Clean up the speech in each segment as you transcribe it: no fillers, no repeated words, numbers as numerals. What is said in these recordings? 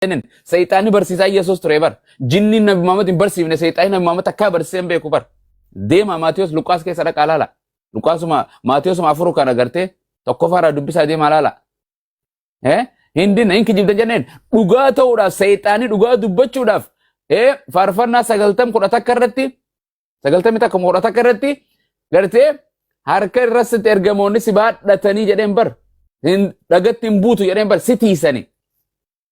Jenneen seexaanni barsiisaa Yesuus ture bar. Jinniin Nabi Muhammad hin barsiifne, seexaanni Nabi Muhammad takkaa barsiisee hin beeku bar. Deema Maatiyos Luqaas keessa dhaqaa laala. Luqaasuma Maatiyosuma afuru kana gartee tokkoffaarraa dubbisaa deemaa laala. Eh? Hindin hin kijibdan jenneen dhugaa ta'uudhaaf, seexaanni dhugaa dubbachuudhaaf, faarfannaa 90:11 irratti, 91:11 irratti gartee harka irratti ergamoonni si baadhatanii jedheen bar. Hin dhagatti hin buutu jedheen bar, si tiisanii.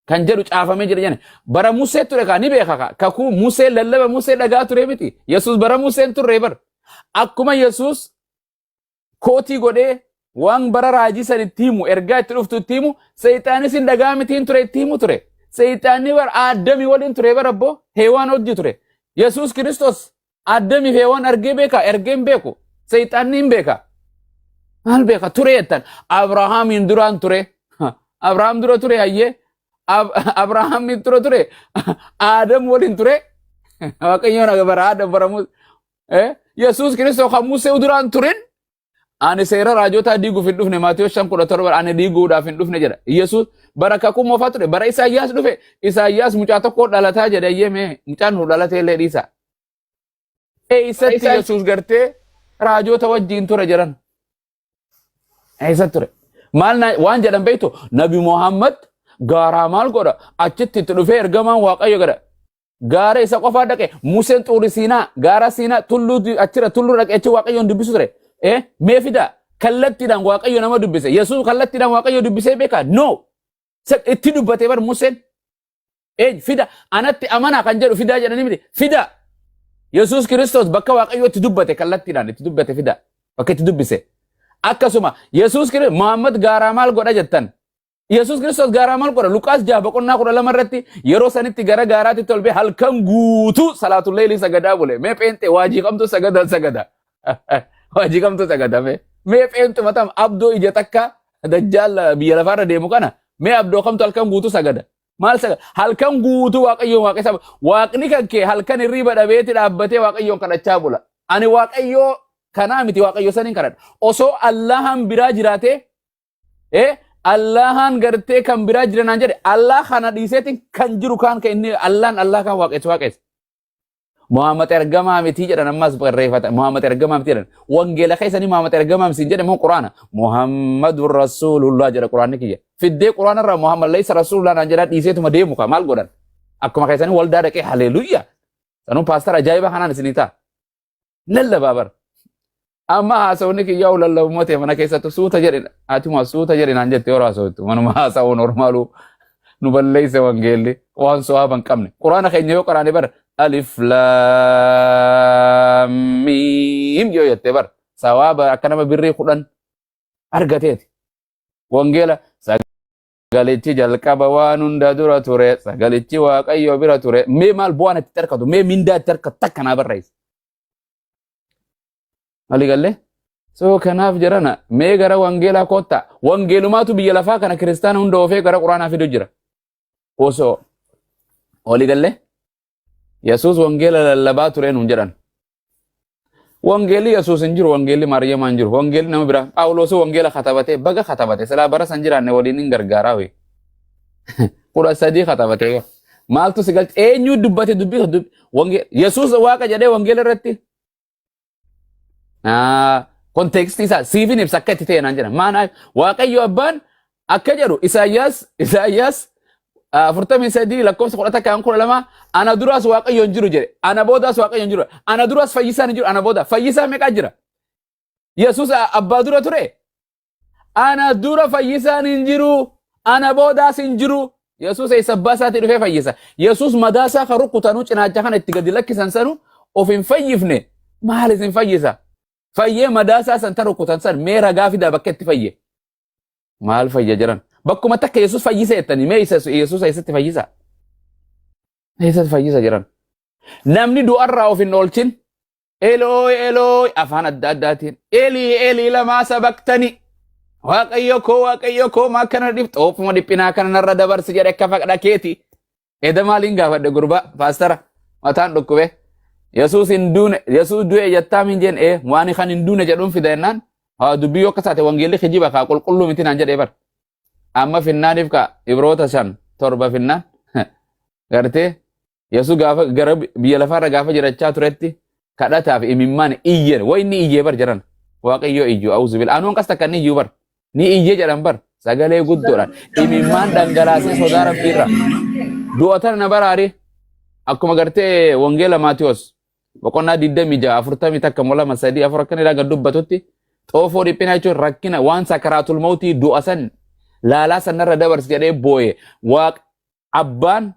Kan jedhu caafamee jira jedhan. Bara Musee ture kaa, ni beeka kaa. Kakuu Musee, lallaba Musee dhagaa ture miti. Yesuus bara Museen turre bar. Akkuma Yesuus kootii godhee waan bara raajii san itti himu, ergaa itti dhuftu itti himu, seexaanis hin dhagaa mitiin ture, itti himu ture. Seexaanni bar Addamii waliin ture bar, abboo Heewaan hojii ture. Yesuus Kiristoos Addamii fi Heewaan argee beeka? Ergee hin beeku. Seexaanni hin beeka. Maal beeka ture jettan? Abrahaamiin duraan ture. Abrahaam dura ture hayyee. Abrahaamiin dura ture. Aadam waliin ture. Waaqayyoon bara Aadam, bara Musee. Yesuus Kiristoos kan Musee duraan turin, ani seera raajotaa diiguuf hin dhufne, Maatiyoo 5:17, ani diiguudhaaf hin dhufne jedha. Yesuus bara kakuu moofaa ture, bara Isaayyaas dhufe, Isaayyaas mucaa tokko dhalataa jedhe, ayyee mee mucaan nu dhalatee illee dhiisa. Eessatti Yesuus gartee raajota wajjin ture jedhan? Eessatti ture? Maal waan jedhan beektu? Nabi Muhammad gaaraa maal godha? Achitti itti dhufee ergamaan Waaqayyo godha. Gaara isa qofaa dhaqe? Museen Xuuri Siinaa, gaara Siinaa, tulluu achira tulluu dhaqe, achi Waaqayyoon dubbisu ture. Mee fida kallattiidhaan Waaqayyo nama dubbise. Yesuus kallattiidhaan Waaqayyo dubbisee beekaa? No. Itti dubbatee bar Museen. Fida anatti amanaa kan jedhu fidaa jedhanii miti. Fida. Yesuus Kiristoos bakka Waaqayyo itti dubbate, kallattiidhaan itti dubbate fida. Bakka itti dubbise. Akkasuma Yesuus Kiristoos, Muhammad gaaraa maal godha jettan? Yesuus Kiristoos gaaraa maal godha? Luqaas 6 boqonnaa 12 irratti yeroo sanitti gara gaaraatti tolbee halkan guutuu salaatul leelii sagadaa bule. Mee pheenxee waajii kamtu sagada sagada? Waajii kamtu sagada mee? Mee pheenxu matam abdoo ija takka dajjaal biyya lafaarra deemu kana, mee abdoo kamtu halkan guutuu sagada? Maal sagada? Halkan guutuu Waaqayyoon waaqessa. Waaqni kan kee halkan hirriiba dhabeeti dhaabbatee Waaqayyoon kadhachaa bula. Ani Waaqayyoo kanaa miti, Waaqayyo saniin kadhadha. Osoo Allahan biraa jiraatee, Allahan gartee kan biraa jira naan jedhe, Allah kana dhiiseetiin kan jiru kaan kan inni Allahan Allah kan waaqessu waaqessa. Muhammad ergamaa miti jedhan, ammas barreeffata. Muhammad ergamaa miti jedhan. Wangeela keessanii Muhammad ergamaa miti jedhe moo Quraana? Muhammadur Rasuulullah jedha Quraanni kiyya. Fiddee Quraana irraa Muhammad laysa Rasuulullah naan jedhaa dhiiseetuma deemu kaa maal godhan? Akkuma keessanii waldaa dhaqee haleeluyyaa. Sanuu paastar ajaa'iba kanaan isinii ta'a. Lallabaa bara. Amma haasawni kiyyaa lallabummaa ta'e mana keessattu suuta jedhe, atuma suuta jedhe naan jette yeroo haasawattu. Manuma haasawuu normaaluu nu balleesse wangeelli waan so'aaba hin qabne. Quraana keenya yoo qaraane bara alif laam miim yoo jette bara sawaaba akka nama birrii 10 argateeti. Wangeela sagalichi jalqaba waan hunda dura ture, sagalichi Waaqayyo bira ture. Mee maal bu'aan itti argatu? Mee mindaa itti argatu takka naa barreessi. Walii gallee? So kanaaf jedhana, mee gara wangeelaa koottaa. Wangeelumaatu biyya lafaa kana kiristaana hunda oofee gara Quraanaa fidu jira. Osoo walii gallee? Yesuus wangeela lallabaa ture nuun jedhan. Wangeelli Yesuus hin jiru, wangeelli Maariyamaa hin jiru, wangeelli nama biraa. Phaawulos wangeela katabatee, baga katabate, silaa bara san jiraanne waliin hin gargaaraa wee. 13 katabatee. Maaltu si galche? Eenyu dubbate dubbii dubbi? Yesuus Waaqa jedhee wangeela irratti? Context isaa siifin ibsa akka itti ta'e naan jedhan. Maanaa Waaqayyo abbaan akka jedhu Isaayyaas 43 lakkoofsa 11-12, ana duraas Waaqayyo hin jiru jedhe. Ana boodaas Waaqayyo hin jiru. Ana duraas fayyisaan hin jiru. Ana booda fayyisaa meeqaa jira? Yesuus abbaa dura ture. Ana dura fayyisaan hin jiru. Ana boodaas hin jiru. Yesuus eessa abbaa isaatii dhufee fayyisa? Yesuus madaa isaa kan rukkutanuu, cinaacha kana itti gadi lakkisan sanu of hin fayyifne. Maal isin fayyisa? Fayyee madaa isaa san ta rukkutan san mee ragaa fidaa bakka itti fayye. Maal fayya jiran? Bakkuma takka Yesuus fayyisa jettanii, mee Yesuus eessatti fayyisa? Eessatti fayyisa jiran? Namni du'arraa of hin oolchin. Elooy Elooy afaan adda addaatiin. Elii Elii lamaa sabaktani. Waaqayyo koo, Waaqayyo koo, maa kana xoofuma dhiphinaa kana narra dabarsi jedhe akka faqdha keeti. Eda maaliin gaafadhe gurbaa paastara mataan dhukkube. Yesuus hin duune, Yesuus du'e jettaa min jeen, ee waan kan hin duune jedhuun fida jennaan, haa dubbii yoo akka taate wangeelli kijiba kaa qulqulluu miti naan jedhee bar. Amma finnaaniif kaa Ibroota 5:7 finnaan. Gartee Yesuus gaafa gara biyya lafaarra gaafa jirachaa turetti kadhataaf imimmaan iyyen way inni iyyee bar jedhan waaqayyoo iyyuu auzu bil anuun qas takka inni iyyuu bar ni iyyee jedhan bar sagalee guddoodhaan imimmaan dhangalaasee sodaa rabbiirra du'a tana na baraari akkuma gartee wangeela Maatiyos boqonnaa 26 40 takka moo 2 3 4 akkana irraa gad dubbatutti xoofoo dhiphinaa jechuun rakkina waan sakaraatul mawtii du'a san laalaa sanarra dabarsi jedhee booye waaq abbaan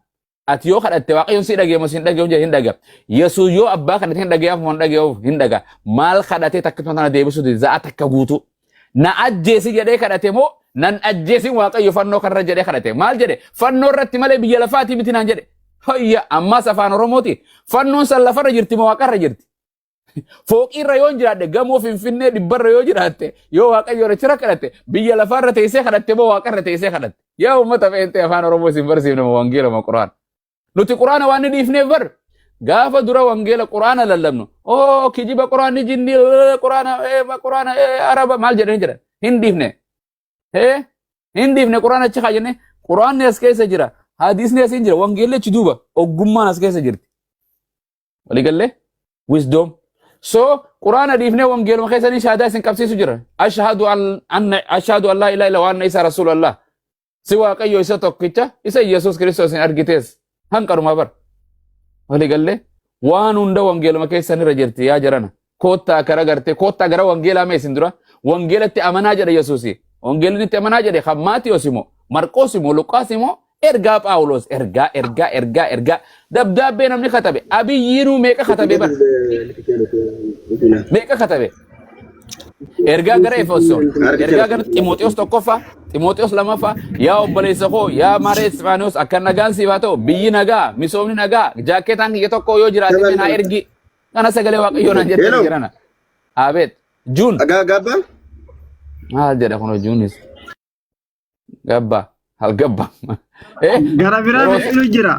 ati yoo kadhatte waaqayyoon si dhagee moo si hin dhagee jedhe hin dhaga. Yesuus yoo abbaa kadhate hin dhagee moo hin dhagee hin dhaga. Maal kadhatee takkituma tana deebisuu dide za'a takka guutuu. Na ajjeesi jedhee kadhate moo nan ajjeesin waaqayyo fannoo kanarra jedhee kadhate. Maal jedhe fannoo irratti malee biyya lafaatii miti naan jedhe. Hayya ammaas afaan Oromooti. Fannoon san lafarra jirti moo waaqarra jirti? Fooqiirra yoon jiraadhe gamoo Finfinnee dhibbarra yoo jiraatte yoo Waaqayyo achirra kadhatte biyya lafaarra teessee kadhatte moo waaqarra teessee kadhatte. Yaa uummata feentee afaan Oromoo isin barsiifne moo wangeela moo Quraana. Nuti Quraana waan ni dhiifneef bar gaafa dura wangeela Quraana lallabnu oo kijiba Quraanni jinni Quraana Quraana Araba maal jedhanii jedhan hin dhiifne. Hin dhiifne Quraana achi kaa jennee Quraanni as keessa jira hadiisni as hin jira wangeelli achi duuba ogummaan as keessa jirti. Waliigallee? Wisdom. So Quraana dhiifnee wangeeluma keessanii shahaadaa isin qabsiisu jira. Ashhadu an anna ashhadu an laa ilaaha illa wa anna isa rasuulallah. Si Waaqayyo isa tokkicha isa Yesuus Kiristoos hin argitees hanqarumaa bar. Waliigallee? Waan hunda wangeeluma keessan irra jirti yaa jarana. Koottaa kara gartee koottaa gara wangeelaa mee isin dura wangeelatti amanaa jedha Yesuusi. Wangeelli itti amanaa jedhe kan Maatiyos immoo Marqoos immoo Luqaas immoo ergaa Phaawulos ergaa ergaa ergaa ergaa dabdaabbee namni katabe Abiyyiinuu meeqa katabe bar meeqa katabe ergaa gara Efesoon ergaa gara Ximooxiyoos tokkoffaa Ximooxiyoos lamaffaa yaa obboleessa koo yaa maaree Isxifaanos akka nagaan siif haa ta'u biyyi nagaa misoomni nagaa jaakkeetaan kiyya tokko yoo jiraate mee naa ergi Kana sagalee waaqayyoo naan jettan Hello. jirana. Abeet. Juun. Agaa gabba. Maal jedha kun juunis. Gabba. Hal gabba. Eh. Gara biraa Yeroo bilbilu jira.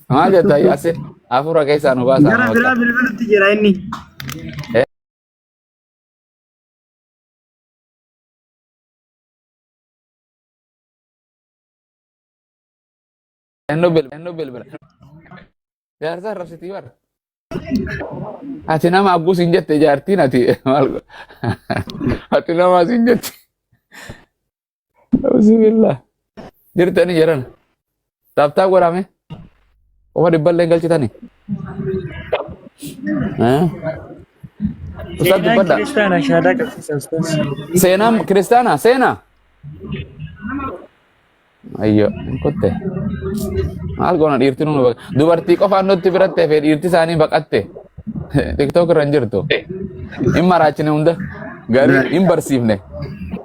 maal jetta yaase hafuura keessaa nu baasaa Gara nama biraa bakka. bilbilutti jira inni. Ennu bilbila. Ennu bilbila. Jaarsa arrabsitii bara. Ati nama agguus hin jette jaartiin ati maal ati nama as hin jette. Bismillah. Jirtani jiran. Taaptaa godhame. Kuma dhibballee galchitani. Eh? Ustaz Seenaan dubbadha. kiristaanaa shaadaa qabsiisa ustaz. Seenaan kiristaanaa seenaa. Ayyo, hin kutte. Maal goona dhiirti nu dubartii qofaan nutti biratti hafee dhiirti isaanii baqatte. TikTok irra hin jirtu. Hin maraachine hunda. Gariin hin barsiifne.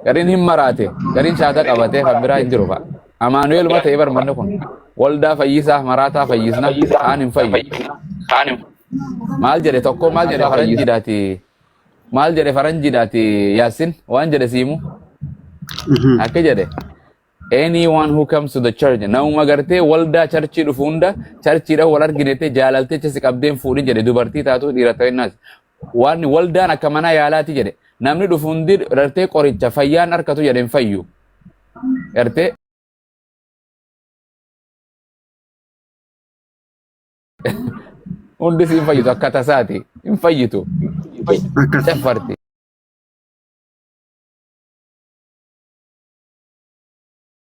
Gariin hin maraate. Gariin shaata qabatee kan biraa hin jiru fa'a. Amaanu'eel ma ta'e bar manni kun. Waldaa fayyisaa maraataa fayyisna kaan hin fayyu. Maal jedhe tokko maal jedhe faranjiidhaati. Maal jedhe faranjiidhaati Yaasin waan jedhe siimu. Akka jedhe anyone who comes to the church namuma gartee waldaa charchii dhufu hunda charchiidha wal arginete jaalalticha si qabdeen fuudhin jedhe dubartii taatu dhiira ta'innaas waan waldaan akka mana yaalaati jedhe namni dhufu hundi gartee qoricha fayyaan harkatu jedhe hin fayyu gartee hundi si hin fayyitu akka tasaati hin fayyitu Akkas. caffarti.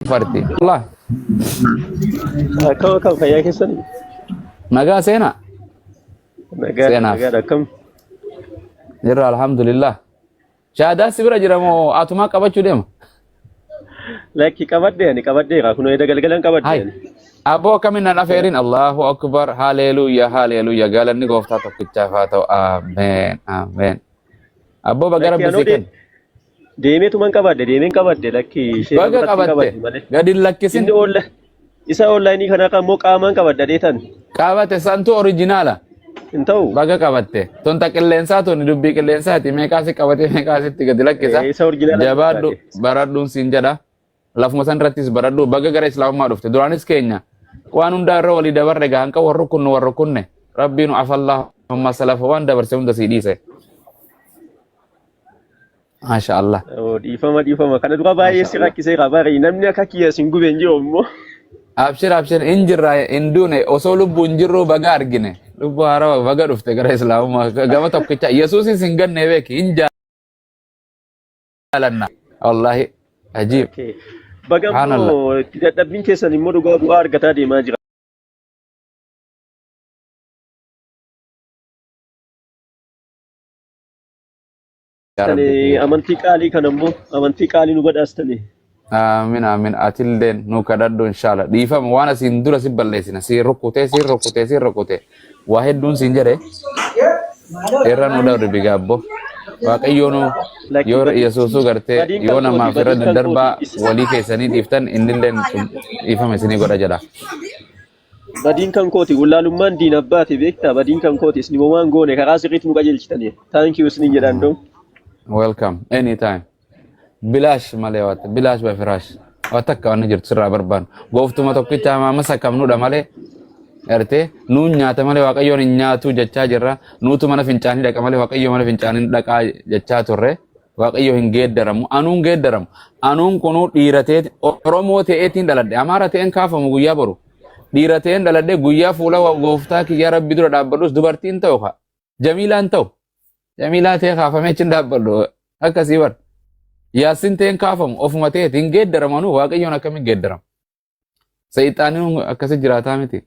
Farti. Allah. Akkam akkam fayyaa keessan? Nagaa seenaa. Nagaa Seenaaf. nagaadha akkam? Jirra alhamdulillah. Shaadaa si bira jira moo atumaa qabachuu deema? Lakki qabadhe ani qabadheera kunoo eda galgalan qabadhe Hai. ani. Aboo akkamiin nan afeerin Allahu akbar haleluuya haleluuya galanni gooftaa tokkichaaf haa ta'u ameen ameen. Abboo baga Lakki rabbi anoo sii kenne. deemeetuman qabadhe deemeen qabadhe lakki ishee Baga biratti qabatte qabadhe malee. gadi hin lakkisin. Inni oolla isa onlaayinii kanaa kan immoo qaamaan qabadha dheetan Qabate santu orijinaala. hin ta'u. Baga qabatte. Tonta qilleensaa tuni dubbii qilleensaati. Meeqaa si qabatee meeqaa sitti gadi lakkisa. Isa orijinaala Jabaadhu barbaade. baradhuun siin jedha. Lafuma san irrattis baradhu baga gara islaamummaa dhufte. Duraanis keenya waan hundaa irra walii dabarre gaa hanqa warri kunnu warri kunne. Rabbiin afallahumma salafa waan dabarse hunda sii dhiise. Maasha Allah. Oo, Dhiifama dhiifama kana dura baay'ee Maasha si Allah. rakkisee qaba namni akka kiyya sin gube hin jiru immoo. Abshir abshir hin jirra hin duune osoo lubbuun jirru baga argine. Lubbuu haarawaa baga dhufte gara Islaamummaa gama tokkicha Yesuusis hin ganne beeki hin jaalanna. Wallaahi ajiib. Okay. Baga Subhaanallah. immoo itti dadhabbiin keessan immoo dhugaa bu'aa argataa deemaa jira. Yaa Rabbi kiyya. Amantii qaalii kana immoo amantii qaalii nu badhaastani. Aamin aamin atilleen nu kadhadhu inshaalla dhiifama waan asiin dura si balleessina si rukkutee si rukkutee si rukkutee waa hedduun siin jedhe irra nu darbi gaabbo waaqayyoo nu Lakki yoo badii yesuusuu gartee badiin yoo kan kooti namaaf irra badiin kan daddarbaa kooti is walii keessanii dhiiftan innilleen dhiifama isinii godha jedha. Badiin kan kooti wallaalummaan diin abbaati beektaa badiin kan kooti isin immoo waan goone karaa sirriitti nu qajeelchitanii thank you isiniin jedhaan doo. Welcome anytime. Bilaash malee waata bilaash bafiraash waa takka waan jirtu sirraa barbaannu gooftuma tokkicha hamaa masakkamnudha malee gartee nuun nyaata malee waaqayyoon hin nyaatu jechaa jirra nuutu mana fincaanii dhaqa malee waaqayyo mana fincaanii dhaqaa jechaa turre waaqayyo hin geeddaramu anuun geeddaramu anuun kunuu dhiira ta'eet oromoo ta'eetiin dhaladhe amaara ta'een kaafamu guyyaa boru dhiira ta'een dhaladhe guyyaa fuula gooftaa kiyyaa rabbi dura dhaabbadhus dubartiin ta'u ka jamiilaan ta'u jamiilaa ta'ee kaafamee achiin dhaabbadhu akkasii bar yaassin ta'een kaafamu ofuma ta'eet hin geeddaramu anuu waaqayyoon akkamiin geeddaramu Seexaaniin akkasi jiraataa miti.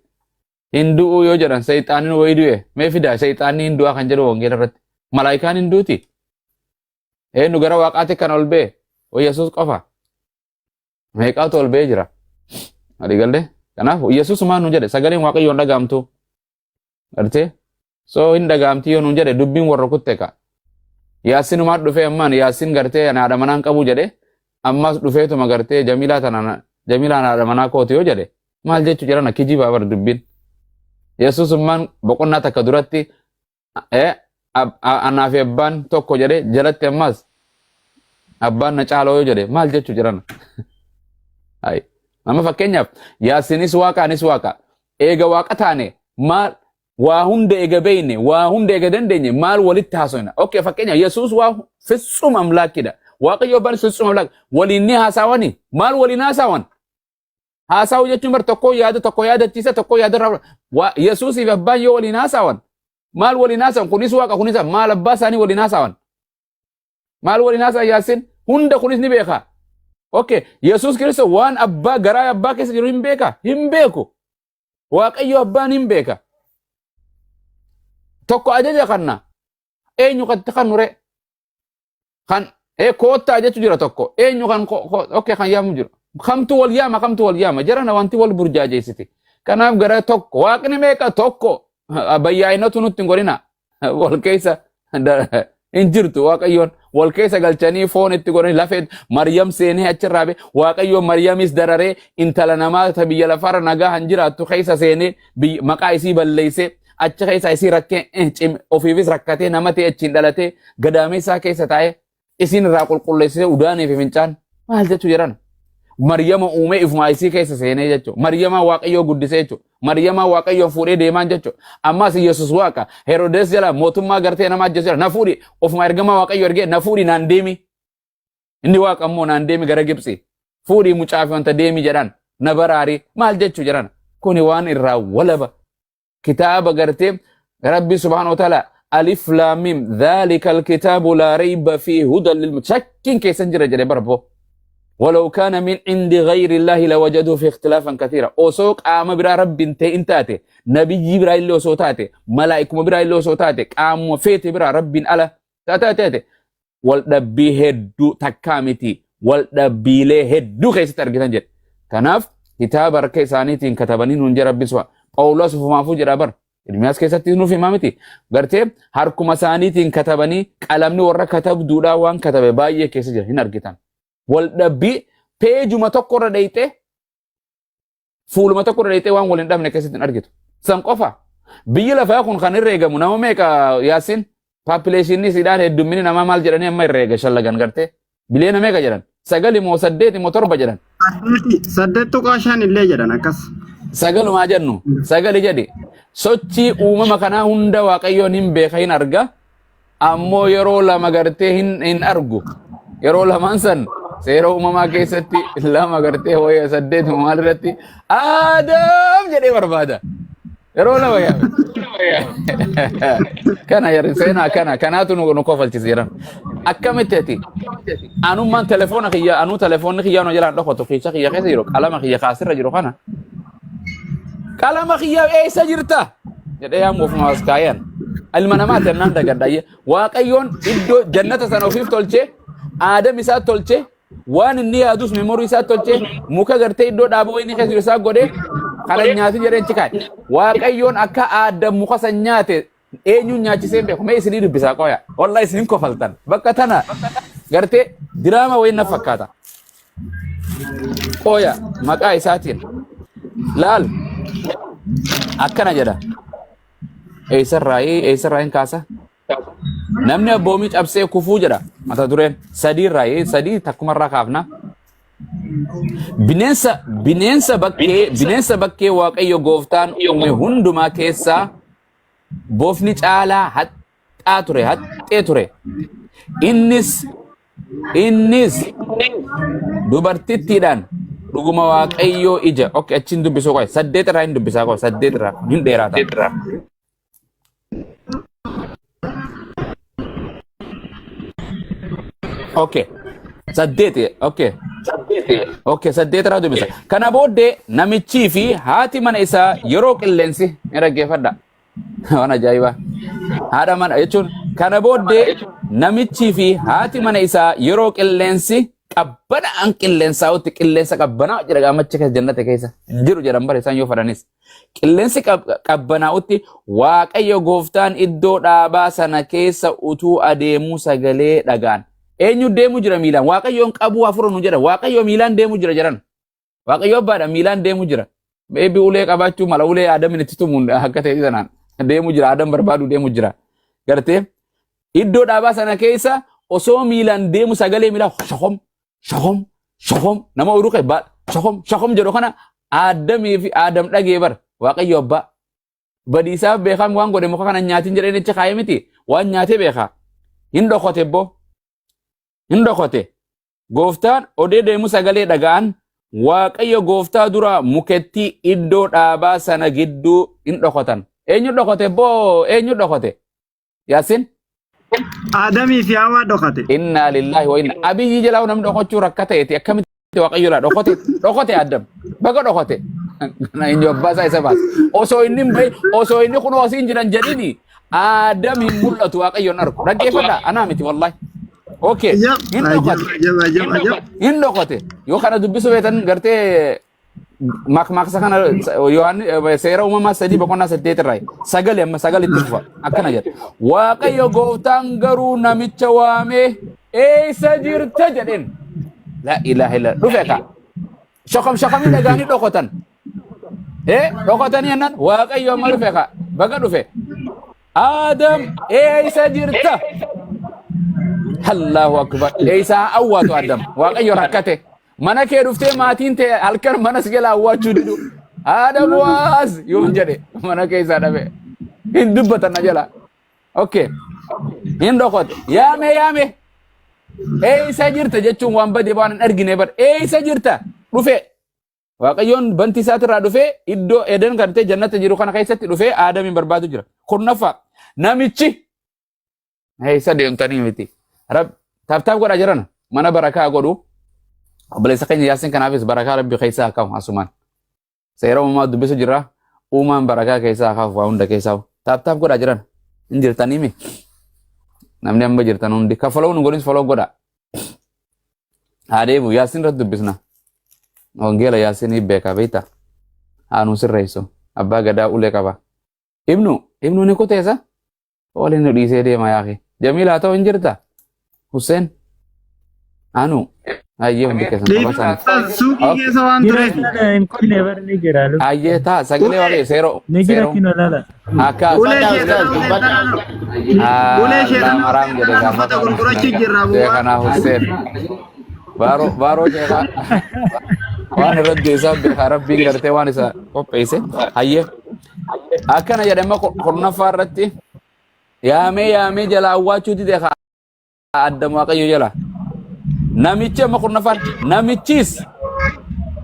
Hin du'uu yoo jedhan seexaaniin wayii du'e mee fidaa seexaanni hin du'aa kan jedhu wangeela irratti. Malaayikaan hin duuti. Eenyu gara waaqaatti kan ol ba'e Yesuus qofa. Meeqaatu ol ba'ee jira. Adii galee kanaaf Yesuus maal nu jedhe sagaleen waaqayyoon dhaga'amtu. Gartee so hin dhaga'amti yoo nuun jedhe dubbiin warra kutte ka. Yaasinumaa dhufee ammaan Yaasin gartee ani haadha manaan qabu jedhe ammas dhufeetuma gartee Jamiilaa tana Jamiilaan haadha manaa kooti yoo jedhe maal jechuu jedhana kijibaa bar dubbiin. Yesuusummaan boqonnaa takka duratti anaa fi abbaan tokko jedhe jalatti ammas abbaan na caaloo yoo jedhe maal jechuu jedhana. Ayi. Nama fakkeenyaaf Yaasinis waaqa anis waaqa. Eega waaqa taane maal waa hunda eega beeyne waa hunda eega dandeenye maal walitti haasofna. Okay fakkeenyaaf Yesuus waa fitsum amlaakkidha. Waaqayyo abbaan fitsum amlaak waliin ni haasawani maal waliin haasawan? Haasawuu jechuun bar tokko yaada tokko yaadachiisa tokko yaada irraa Yesuusii fi abbaan yoo waliin haasawan maal waliin haasawan kunis waaqa kunis maal abbaa isaanii waliin haasawan maal waliin haasawan yaasin hunda kunis ni beeka. Okay Yesuus Kiristoos waan abbaa garaa abbaa keessa jiru hin beeka hin beeku. Waaqayyo abbaan hin beeka. Tokko ajaja kanna eenyu kan itti kannu ree? Kan koottaa jechu jira tokko eenyu kan okay kan yaamu jira. Kamtu wal yaama kamtu wal yaama jarana wanti wal burjaajeessiti. Kanaaf gara tokko waaqni meeqa tokko bayyaa'inatu nutti hin godhina. Wal keessa hin jirtu waaqayyoon wal keessa galchanii foon itti godhanii lafee Maryam seenee achirraa bee waaqayyoon Maryamis dararee intala namaa ta biyya lafaarra nagaa hin jiraattu keessa seenee maqaa isii balleessee achi keessa isii rakkee ofiifis rakkatee nama ta'e achiin dhalatee gadaameessaa keessa taa'ee isiin irraa qulqulleessitee udaanii fi fincaan maal jechuu jedhan. Maryama uumee ifumaa isii keessa seenee jechuudha. Maryama Waaqayyoo guddisee jechuudha. Maryama Waaqayyoo fuudhee deemaan jechuudha. Ammas Yesuus Waaqa Herodes jala mootummaa gartee nama ajjeesu jala na fuudhi ofuma ergamaa Waaqayyoo ergee na fuudhi naan deemi. Inni Waaqa immoo naan deemi gara Gibxi. Fuudhii mucaa fi wanta deemi jedhan na baraari maal jechuu jedhan. Kuni waan irraa walaba kitaaba gartee rabbi subhaanahu wa ta'ala alif laam mim dhalika alkitaabu laa rayba fi hudan lil shakkiin keessan jira jedhe barbo ولو كان من عند غير الله لوجدوا في اختلافا كثيرا osoo qaama biraa rabbiin ta'in taate nabiyyi biraa illee osoo taate malaa'ikuma biraa illee osoo taate qaamuma feete biraa rabbiin ala taate taate wal dhabbii hedduu takkaa miti wal dhabbiilee hedduu keessatti argitan jedhe. Kanaaf kitaaba harka isaaniitiin katabanii nuun jedha Rabbi su'a. Phaawulos ufumaafuu jedha bar. Ermiyaas keessatti nuuf himaa miti. Gartee harkuma isaaniitiin katabanii qalamni warra katabduudhaa waan katabe baay'ee keessa jira hin argitan. Wal dhabbii peejuma tokko irra dheeyxee fuuluma tokko irra dheeyxee waan wal hin dhabne keessatti hin argitu. San qofa. Biyyi lafaa kun kan herreegamu nama meeqa yaasin paapileeshinii isiidhaan heddummini namaa maal jedhanii amma herreega shallagan gartee biliyoona meeqa jedhan sagali moo saddeeti moo torba jedhan Saddeeti 8.5 illee jedhan akkas. sagalumaa jennu sagali jedhi sochii uumama kanaa hunda waaqayyoon hin beeka hin arga ammoo yeroo lama gartee hin argu yeroo lamaan san Seera uumamaa keessatti lama gartee wayya saddeet maal irratti Aadaam jedhee barbaada. Yeroo lama yaame. Kana yarri seenaa kana kanaatu nu kofalchise jedhan. Akkamitti ati anummaan telefoona kiyya anuu telefoonni kiyya nu jalaan dhokotu kiisha kiyya keessa jiru qalama kiyya kaasirra jiru kana. Qalama kiyya eessa jirta? Jedhee yaamu ofuma as kaayan. Ilma namaati annaan dagadha. Waaqayyoon iddoo jannata sana ofiif tolchee aadam isaa tolchee waan inni yaadus memorii isaa tolchee muka gartee iddoo dhaabuu inni keessa jiru isaa godhee kana nyaati jedhee achi kaa'e. Waaqayyoon akka aadam muka san nyaate eenyuun nyaachisee hin beeku. Mee isinii dubbisaa qoya. Wallahi isin kofaltan. Bakka tana gartee diraama wayiin na fakkaata. Qoya maqaa isaatiin. Laal akkana jedha. Eessarraa hin kaasa? Namni abboomii cabsee kufuu jedha mata dureen sadiirraa sadii takkumarraa kaafna. Bineensa bakkee Waaqayyo gooftaan uume hundumaa keessaa bofni caalaa haxxaa ture haxxee ture. Innis dubartittiidhaan dhuguma Waaqayyoo ija okay achiin dubbisuu qofa saddeet irraa hin dubbisaa qofa saddeet irraa hin dheeraata. Okay. Saddeet. Okay. Okay, saddeet irraa dubbisa. Kana booddee namichii fi haati mana isaa yeroo qilleensi ni dhaggeeffadha. Waan ajaa'ibaa. Haadha mana jechuun kana booddee namichii fi haati mana isaa yeroo qilleensi qabbana'aan qilleensaa'utti qilleensa qabbanaa jira gaamacha keessa jannata keessa jiru jedhan bara isaan yoo fadhanis. Qilleensi qabbanaa'utti Waaqayyo gooftaan iddoo dhaabaa sana keessa utuu adeemuu sagalee dhagaan. Eenyu deemu jira miilaan? Waaqayyoon qabuu hafuura nu jedha. Waaqayyo miilaan deemu jira jedhan. Waaqayyo abbaadha miilaan deemu jira. Maybe ulee qabaachuu mala ulee Aadamin itti tumuun akka ta'e sanaan deemu jira. Aadam barbaadu deemu jira. Gartee iddoo dhaabaa sana keessa osoo miilaan deemu sagalee miilaa shokom shokom shokom nama oduu kee shokom shokom jedhu kana Aadamii fi Aadam dhagee bar Waaqayyo abbaa badiisaaf beekaan waan godhe muka kana nyaatin jedheen achi kaa'ee miti waan nyaatee beekaa hin dhokote boo hin dhokote gooftaan odee deemu sagalee dhaga'an Waaqayyo gooftaa dura mukettii iddoo dhaabaa sana gidduu hin dhokotan eenyu dhokote boo eenyu dhokote Yaasin Aadamii fi Hawaa dhokate. Innaa lillaahi wa inna Abiyyi jalaa namni dhokachuu rakka ta'eeti akkamitti Waaqayyo laa dhokote dhokote Addam baga dhokote kana inni abbaa isaa isa baasa osoo inni hin bahin osoo inni kunoo asiin jiran jedhini Addam hin mul'atu Waaqayyoon argu dhaggeeffadha anaa miti wallahi okay Ajab, hin ajab, dhokote ajab, ajab, ajab. hin dhokote yoo kana dubbisuu feetan gartee Makmaaksa kana Yohaannis seera uumamaa 3 boqonnaa 8 irraa sagali amma sagalitti fufa akkana jedha. Waaqayyo gooftaan garuu namicha waamee eessa jirta jedheen. La ilaha illa dhufe ka. Shakam shakamii dhagaanii dhokotan. Dhokotanii jennaan Waaqayyo amma dhufe ka. Baga dhufe. Aadam eessa jirta? Allahu akbar. Eessaa awwaatu Adam. Waaqayyo rakkate. Mana kee dhuftee maatiin tee halkan mana si jala awwaachuu didu. Adam waas yoon jedhe mana keessaa dhabe. Hin dubbatan na jala. Okay. Hin dhokote. Yaame yaame. Eessa jirta jechuun waan bade waan hin argine bar. Eessa jirta? Dhufe. Waaqayyoon bantii isaatirraa dhufee iddoo Eden kan ta'e jannata jiru kana keessatti dhufee Aadamiin barbaadu jira. Kurnaffaa namichi eessa deemtanii miti. Rab taaptaap godhaa jiran mana barakaa godhu. Obboleessa keenya Yaasin kanaafis barakaa rabbi keessaa haa kaa'u asumaan. Seera uumamaa dubbisu jira. Uumaan barakaa keessaa haa kaa'u waa hunda keessaa. Taaptaap godhaa jiran hin jirtanii mi? Namni amma jirtan hundi kan follow nu godhis follow godhaa. Haa deebi'u Yaasin irratti dubbisna. Wangeela Yaasinii beekaa beektaa? Haa nu sirreessu. Abbaa gadaa ulee qaba. Ibnu ni kuteessa? Waliin nu dhiisee deema yaaqi. Jamiil haa ta'u hin jirta? Hussein? Anu? Ayyee hundi keessan qaba isaanii. Suuqii keessa waan Jira tureef. sana hin kunne bar ni jira. Ayyee taa sagalee waaqayyo seeroo. Ni jira Seeroo. kino lala. Akka Ulee sheexanaa ulee sheexanaa maraam jedhe gaafa uffata gurgurachuu jirra bu'aa. Sheekanaa Hussein. Baaroo baaroo sheekaa. Waan irratti isaa beekaa rabbiin gartee waan isa qopheesse. Hayyee. Akkana jedhe amma kurnaffaa irratti yaamee yaamee jala awwaachuu dide addam waaqayyo jala. Namichi amma 10ffaan namichis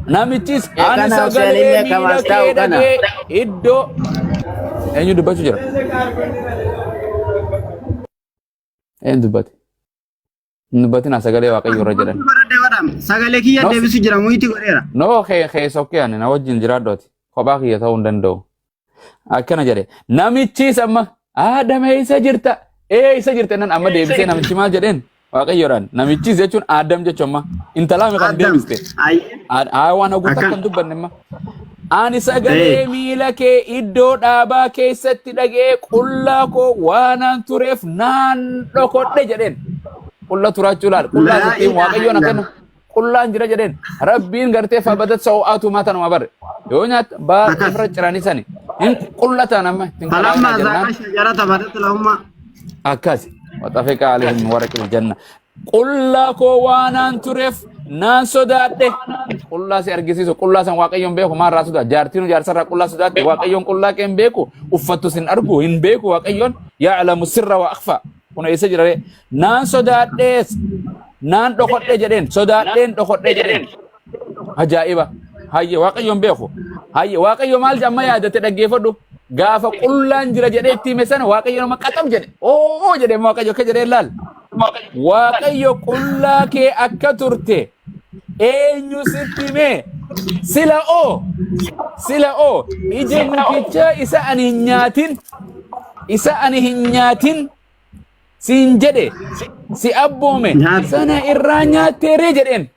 namichis Ee, ani kana sagalee Hussein illee miila kamaas kee taa'u kana. dhagee iddoo eenyu dubbachuu jira? Eenyu dubbate? Hin dubbatinaa sagalee Waaqayyoo irra jedhan. Baradhe godham. Sagalee kiyya No, deebisu jira muyitti godheera. no kee sokkee ani na wajjin jiraadhu ati. Kophaa kiyya ta'uu hin danda'u. Akkana jedhe namichis amma Aadam eessa jirta? Eessa jirta nan amma deebisee namichi maal jedheen? Waaqayyoodhaan namichis jechuun Aadam jechuun amma intalaa kan Adam. deebiste. Ayi. Haa waan haguutu Akkan. akkan dubbanne amma. Ani sagalee Ee. miila kee iddoo dhaabaa keessatti dhagee qullaa koo waanan tureef naan dhokodhe jedheen. Qulla turaachuu laal. Qullaa Laa sitti ilaaha waaqayyoon akkana. illallah. Qullaan jira jedheen. Rabbiin gartee fabadat saw'aatu maa tanuma bare. Yoo nyaata baa Akkas. irra ciranii sani. Hin qullataan amma ittiin Falammaa qalaa'inaa jennaan. zaaqa shajarata badat lahummaa. Akkas. Waxafiqa alaihim waraqil janna. Qullaa koo waanaan tureef naan sodaadhe. Qullaa si argisiisu qullaa san waaqayyoon beeku maal irraa sodaata. Jaartiin jaarsarraa qullaa sodaatti waaqayyoon qullaa kee hin beeku uffattu sin argu hin beeku waaqayyoon yaa'lamu sirra waa akfa. Kun eessa jira ree? Naan sodaadhees naan dhokodhe jedheen sodaadheen dhokodhe jedheen. Ajaa'iba. Hayye waaqayyoon beeku. Hayye waaqayyo maal amma yaadate dhaggeeffadhu. Gaafa qullaan jira jedhee itti hime sana waaqayyo nama qaxam jedhe. Oo jedhe waaqayyo akka jedhee laal. Waaqayyo qullaa kee akka turte eenyu sitti hime sila oo sila oo ija mukichaa isa ani hin nyaatin isa ani hin nyaatin siin jedhe si abboome Nyaate. sana irraa nyaatteeree jedheen.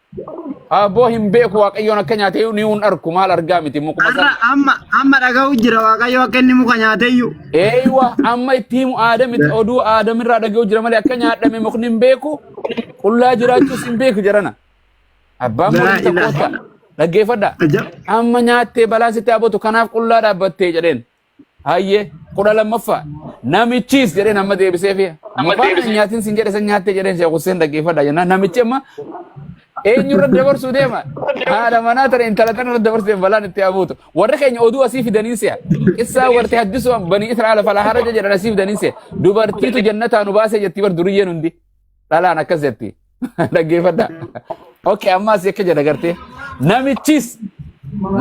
Abboo hin beeku waaqayyoon akka nyaate ni hun arku maal argaa miti mukuma Har'a sana. amma amma dhaga'u jira waaqayyo akka inni muka nyaateyyuu. Eeywa amma itti himu aadam itti oduu aadam irraa dhaga'u jira malee akka nyaadhame mukni hin beeku qullaa jiraachuus hin beeku jedhana. Abbaan Laa murtii ilaaha. tokkoota dhaggeeffadha. Ajab. Amma nyaattee balaan sitti habotu kanaaf qullaa dhaabbattee jedheen. Hayyee 12ffaa namichis jedheen amma deebisee fi mukaan hin nyaatin sin jedhe san nyaattee jedheen Sheekh Hussein dhaggeeffadha jennaan namichi amma eenyurra dabarsuu deema haadha manaa tana intala tana irra dabarsuu deema balaan itti habuutu warri keenya oduu asii fidanii si'a qissaa warti haddisuu banii Israa'el falaa haraja jedhan asii fidanii si'a dubartiitu jannataa nu baasee jetti bar duriyyeen hundi dhalaan akkas jetti dhaggeeffadha. Okay amma asii akka jedha gartee namichis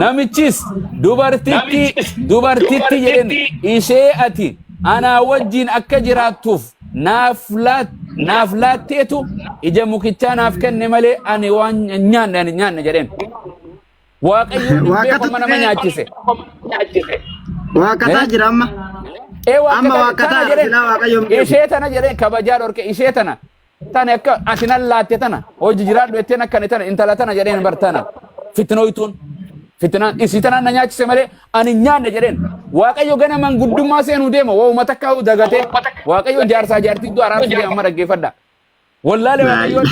namichis dubartitti dubartitti jedheen ishee ati anaa wajjin akka jiraattuuf naaf laat naaf laatteetu ija mukichaa naaf kenne malee ani waan nyaanne ani nyaanne jedheen. Waaqayyoon hin beeku Waaqatu amma nama nyaachise. Waaqataa Eh? jira amma. Ee Amma waaqataa waaqataa tana jedheen silaa waaqayyoon beeku. ishee tana jedheen kabajaa dhorke ishee tana tana akka ati nan laatte tana hojii jiraadhu jetteen akkani tana intala tana jedheen bar tana fitinoytuun fitinaan isii tanaan na nyaachise malee ani hin nyaanne jedheen waaqayyo gana manguddummaa seenuu deema waa'uma takka dagatee waaqayyo jaarsaa jaartii iddoo araarsu deema amma dhaggeeffadha. Wallaale waaqayyoon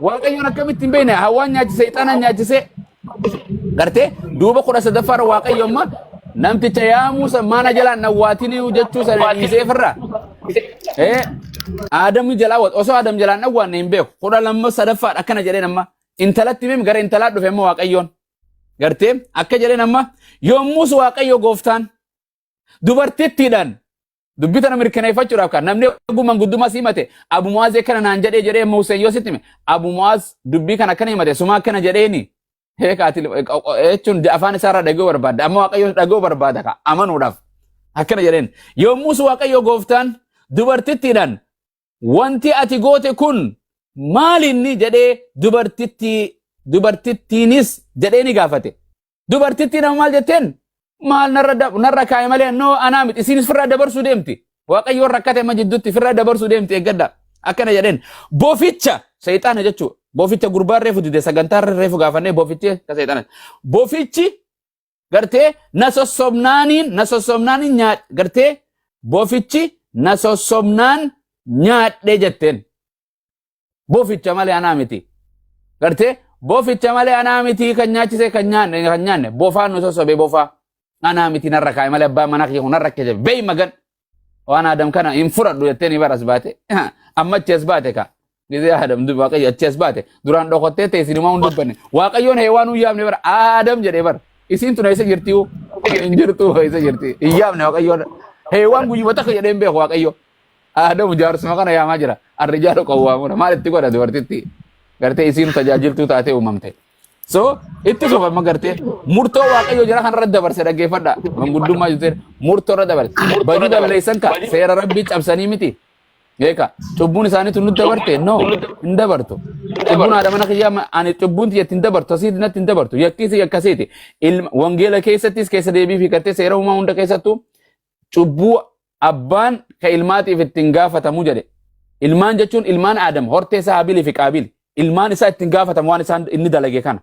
waaqayyoon akkamitti hin beekne hawaan nyaachise ixaana nyaachise gartee duuba 13ffaarra waaqayyo amma namticha yaamuu san maana jalaan nawwaatinii jechuu sana dhiisee firra. Ee Aadamu jalaa wat osoo Aadam jalaan dhawwaanne hin beeku 12 sadaffaadha akkana jedheen amma intalatti himee gara intalaa dhufe amma waaqayyoon gartee akka jedheen amma yommus waaqayyo gooftaan dubartittiidhaan Dubbii tana mirkaneeffachuudhaaf kan namni oguu manguddummaa si himate Abu Mu'aaz akkana naan jedhee jedhee amma Hussein yoo sitti hime Abu Mu'aaz dubbii kana akkana himate suma akkana jedheeni heekaati jechuun afaan isaarraa dhaga'uu barbaadda amma Waaqayyo dhaga'uu barbaada ka amanuudhaaf akkana jedheen yommus Waaqayyo gooftaan dubartittiidhaan Wanti ati goote kun maalinni jedhee dubartittii dubartittiinis jedhee ni gaafate. Dubartittiin amma maal jetteen? Maal narra narra kaa'e malee noo anaa miti isiinis firraa dabarsuu deemti. Waaqayyoon rakkate amma jidduutti firraa dabarsuu deemti eeggadha. Akkana jedheen boficha seexaana jechuudha. Boficha gurbaan reefu dide sagantaa reefu gaafannee bofichi ka seexaana. Bofichi gartee na sossobnaaniin na sossobnaaniin nyaa gartee bofichi na sossobnaan nyaadhe jetteen. Boficha malee anaa miti. Gartee boficha malee anaa miti kan nyaachise kan nyaanne kan nyaanne bofaan nu sossobe bofaa. Anaa miti narra kaa'e malee abbaa manaa kiyya kun narra kee beey magan. Waan Adam kana hin fudhadhu jettee ni baras baate. Amma achi as baate ka. Gizee Adam dubbi Waaqayyo achi as baate. Duraan dhokottee ta'e isin himaa hin dubbanne. Waaqayyoon heewaan hin yaamne bara Adam jedhee bara. Isiin tun eessa jirti hoo? Hin jirtu eessa jirti? Hin yaamne Waaqayyoon. Heewaan guyyuma takka jedhee hin beeku Waaqayyo. Adam jaarsuma kana yaamaa jira. Arrijaalu qawwaamuna. Maal itti godha dubartitti? Gartee isiin tajaajiltuu taatee uumamte. So itti fufa amma gartee murtoo Waaqayyo jara kanarra dabarse dhaggeeffadha. Manguddummaa jettee murtoo irra dabarse. Badii balleessan ka seera rabbii cabsanii miti. Beeka cubbuun isaaniitu nutti dabarte no hin dabartu. Cubbuun haadha mana kiyyaa ani cubbuun tiyyatti hin dabartu asiiti natti hin dabartu yakkiisi yakkasiiti. Ilma wangeela keessattis keessa deebii fi gartee seera uumaa hunda keessattuu cubbuu abbaan ka ilmaatiif ittiin gaafatamu jedhe. Ilmaan jechuun ilmaan Aadam hortee isaa Haabilii fi Qaabiil. Ilmaan isaa ittiin gaafatamu waan isaan inni dalage kana.